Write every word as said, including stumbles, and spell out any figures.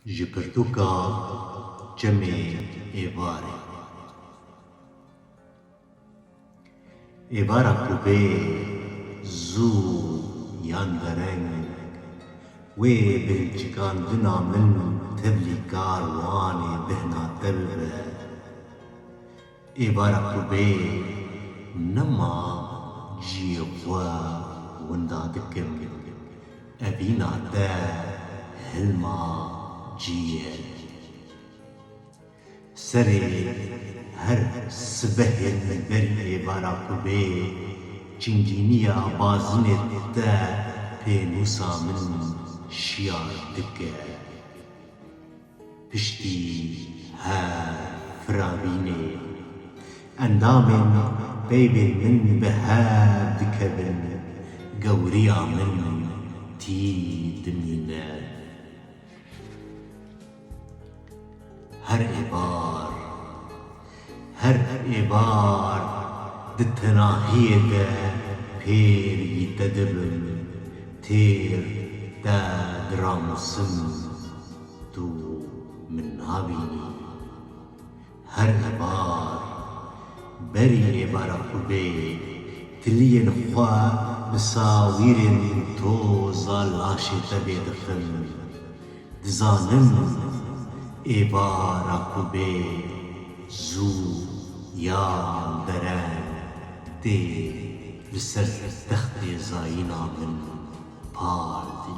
Ji pirtûka Çemê Êvarê. Êvara ku bê zû yan dereng, wê bi hilçikandina min tevlî karwanê bihna te bibe. Êvara ku bê nema ciyê xwe winda dikim, evîna te hilma cî ye. Serê her sibehên berî êvara ku bê çingîniya bazinê te pênûsa min şiyar dike. Piştî hev firavînê, endamên peyvên min bi hev dikevin, gewriya min tî dimîne. Her êvar, her êvar di tenahiyê de pêrî te dibim, têr te diramusim, tu min nabînî. Her êvar, berî êvara ku bê, tiliyên xwe bi sawîrên toza laşê te bê dixin. Dizanim êvara ku bê zû yan dereng tê li ser textê zayîna min pardî.